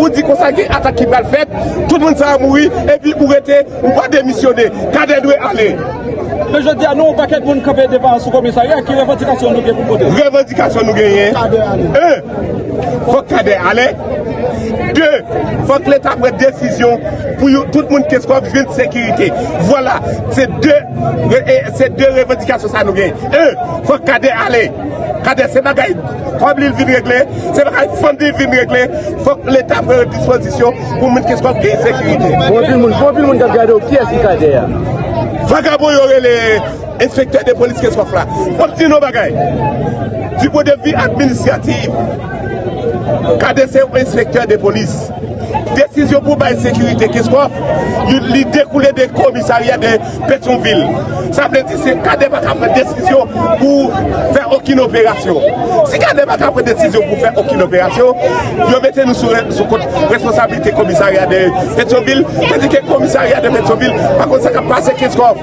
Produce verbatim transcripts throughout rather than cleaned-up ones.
Ou di konsa gen atak ki pral fèt, tout moun sa a mouri, epi ou rete, ou pa demisyone. Kadè dwe ale. Men jodi a, nou yon pakèt moun kanpe devan sou komisarya, ki revandikasyon nou gen pou pote? Revandikasyon nou genyen. En, fòk Kadè ale. De, fòk Leta pran desizyon pou yo, tout moun Kenskòf jwenn sekirite. Vwala, se de, e, se de revandikasyon sa nou genyen. En, fòk Kadè ale. Kadè se bagay kòb li vin regle, se bagay fanm li vin regle. Fòk Leta pran dispozisyon pou moun Kenskòf gen sekirite. Bon, anpil moun, bon, anpil moun k ap gade w, kiyès ki Kadè a? Vagabon yo rele enspektè de polis Kenskòf la. M ap di nou yon bagay. Du point de vue administratif, Kadè se yon enspektè de polis. Desizyon pou bay sekirite Kenskòf, li, li dekoule de komisarya de Petyonvil. Sa vle di se Kadè pa ka pran desizyon pou fè okenn operasyon. Si Kadè pa ka pran desizyon pou fè okenn operasyon, yo mete nou sou, sou kont responsablite komisarya de Petyonvil, tandike komisarya de Petyonvil pa konn sa k ap pase Kenskòf.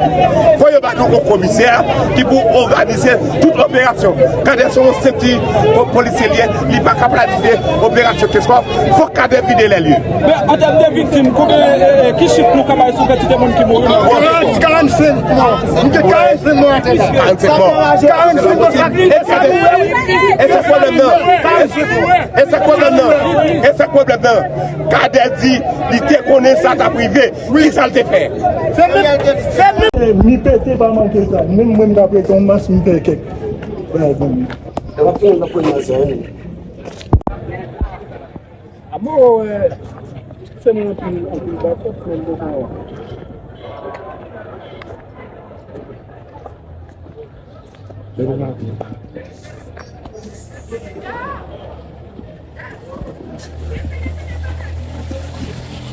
Fò yo ba nou yon komisè ki pou òganize tout operasyon. Kadè se yon senp ti po-, polisye li ye, li pa ka planifye operasyon Kenskòf. Fòk Kadè vide lè l ye. Men, an tèm de viktim, konbyen, e, e, ki chif nou ka bay sou kantite moun ki mouri nan Pòtoprens? Karannsenk mò. Nou gen karannsenk mò atè la. Karannsenk mò. Karannsenk mò. E sa, e sa pwoblèm nan. E sa pwoblèm nan. E sa pwoblèm nan. Kadè di li te konnen sa t ap rive. Ki sa l te fè? Se menm, se menm. Mi pete pa manke sa. Menm mwen m t ap rete yon mas, m fè kèk. Aba, w ap fini nan premye sa, wi. Abo, wè, se mwen anpil, anpil bakòp, men m poko wè.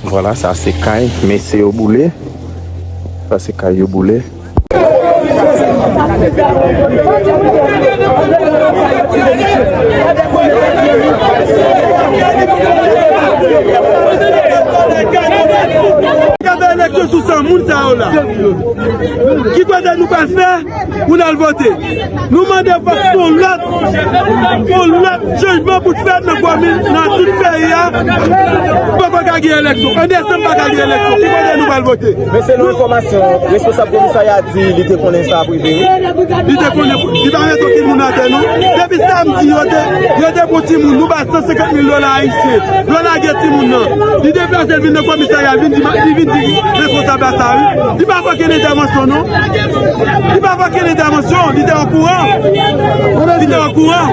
Vwala, sa se kay mesye yo boule. Sa se kay yo boule. Gade eleksyon sou san moun sa yo la. Ki kote nou pral fè? Pou n al vote. Nou mande fòk se yon lòt, yon lòt chanjman pou t fèt nan komin, nan tout peyi a. Poko ka gen eleksyon. An desanm pa ka gen eleksyon. Ki kote nou pral vote? Men selon enfòmasyon, responsab komisarya a di li te konnen sa ap rive, wi. Li te konnen, li pa mete okenn moun atè, non. Depi samdi, yo te, yo te pran timoun, nou ba san senkant mil dola ayisyen. Yo lage timoun nan. Li deplase, l vin nan komisarya, l vin di, li vin di responsab la sa, wi. Li pa fè okenn entèvansyon, non. Li pa fè okenn entèvansyon, li te okouran. Li te okouran.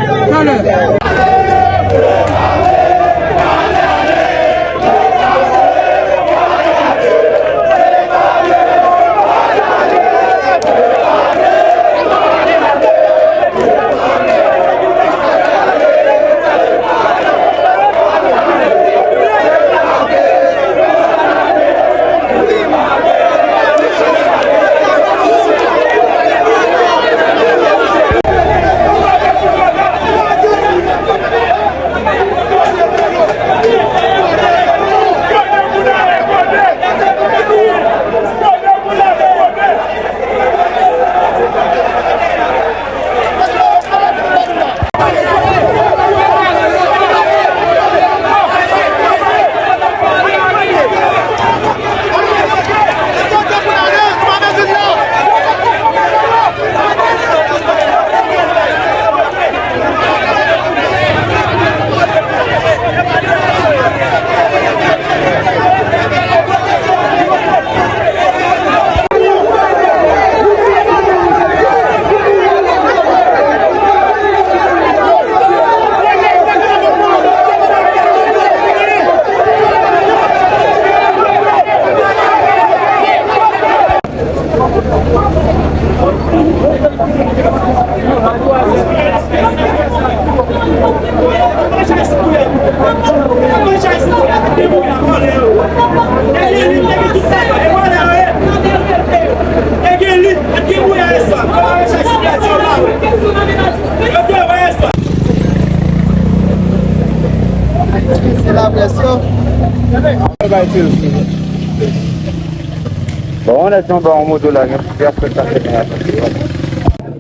Bon, on est tombé en moto là, il y a plus de...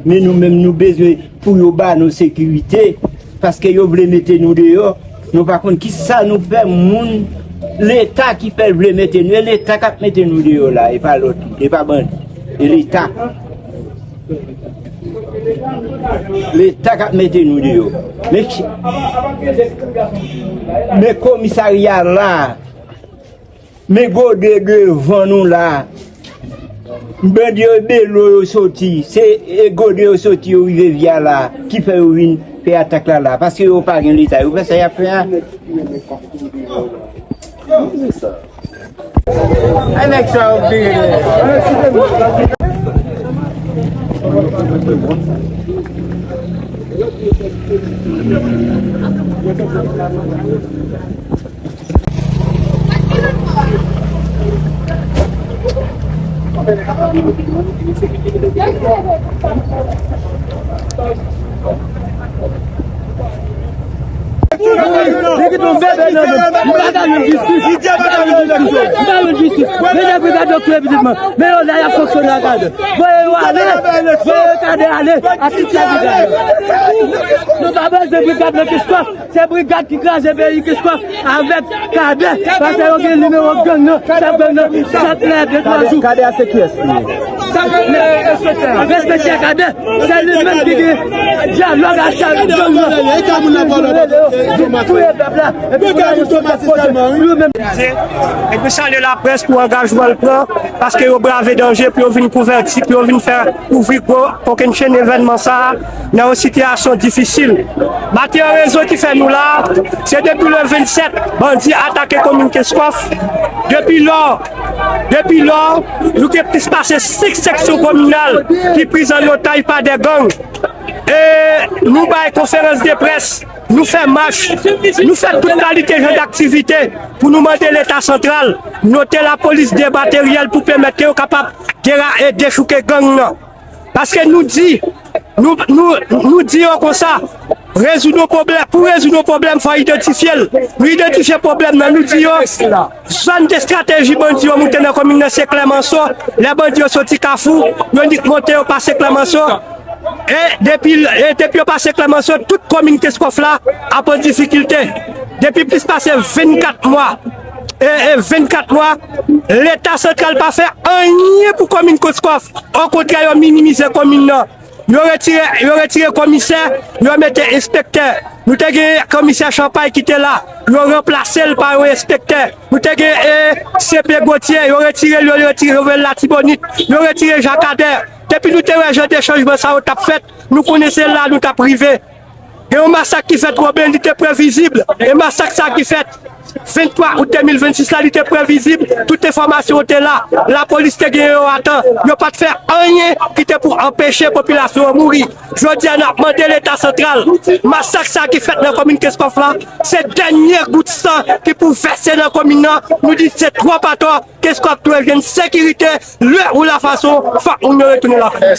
Men nou menm, nou bezwen pou yo ba nou sekirite, paske yo vle mete nou deyò. Nou pa konn kisa nou fè moun, Leta ki fè l vle mete nou, e Leta k ap mete nou deyò la, e pa lòt, e pa bandi, e Leta. Leta k ap mete nou deyò. Men, men komisarya la, men gode devan nou la. Bandi yo e Belo yo soti, se e gode yo soti, yo rive Vyala, ki fè yo vin fè atak la la, paske yo pa gen Leta, yo fè sa y ap fè a. Ay, nèg sa yo vire. Li kite yon bebe nan men m. M pa ka jwenn jistis. M pa ka jwenn jistis. M pa jwenn jistis. Men nèg brigad yo touye pitit mwen. Men yo la, y ap fonksyone ak Kadè. Voye yo ale. Voye Kadè ale ak tout chèf brigad yo. Nou pa bezwen brigad nan Kenskòf. Se brigad ki kraze peyi Kenskòf avèk Kadè. Paske yo gen nimewo gang nan, chèf gang nan, chak lè de twa jou. Kadè a se kiyès li ye? Enspektè Kadè, se li menm ki gen dyalòg ak chèf gang nan. Touye pèp la, epi pou yo soti ak kote li menm. E nou salye laprès pou angajman l pran, paske yo brave danje pou yo vin kouvèti, pou yo vin fè kouvri gwo kokenn chenn evènman sa a nan yon sitiyasyon difisil. Maten an, rezon ki fè nou la a, se depi le vennsèt, bandi atake komin Kenskòf. Depi lò, depi lò, nou gen plis pase senk seksyon kominal ki priz an otaj pa de gang. E nou bay konferans de près, nou fè mach, nou fè tout kalite jan daktivite pou nou mande Leta santral note lapolis de materyèl pou pèmèt ke yo kapab dera-, e dechouke gang nan. Paske nou di, nou, nou, nou di yo konsa, rezoud yon pwoblèm, pou rezoud yon pwoblèm, fò idantifye l. Nou idantifye pwoblèm nan, nou di yo, zòn de estrateji bandi yo moute nan komin nan se Klèmanso. Lè bandi yo soti Kafou, yo nik monte, yo pase Klèmanso. E depi, e depi yo pase Klèmanso, tout komin Kenskòf la ap an difikilte. Depi plis pase vennkat mwa, e, e vennkat mwa, Leta santral pa fè anyen pou komin Kenskòf. Okontrè, yo minimize komin nan. Yo retire, yo retire komisè, yo mete enspektè. Nou te gen komisè Chanpay ki te la, yo ranplase l pa yon enspektè. Nou te gen, e, C P Gauthier, yo retire l, yo retire, yo voye l Latibonit, yo retire Jakadè. Depi nou te wè jan de chanjman sa yo t ap fèt, nou konnen se la nou t ap rive. Gen yon masak ki fèt Woben, li te previzib. E masak sa ki fèt venntwa out de mil vennsis la, li te previzib. Tout enfòmasyon yo te la. Lapolis te gen yo atan. Yo pa t fè anyen ki te pou anpeche popilasyon an mouri. Jodi a, n ap mande Leta santral, masak sa ki fèt nan komin Kenskòf la, se dènye gout san ki pou vèse nan komin nan. Nou di se twòp atò. Kenskòf dwe jwenn sekirite, lè ou la fason, fòk moun yo retounen lakay.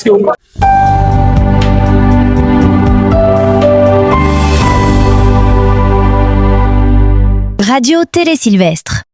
Radio Télé Sylvestre.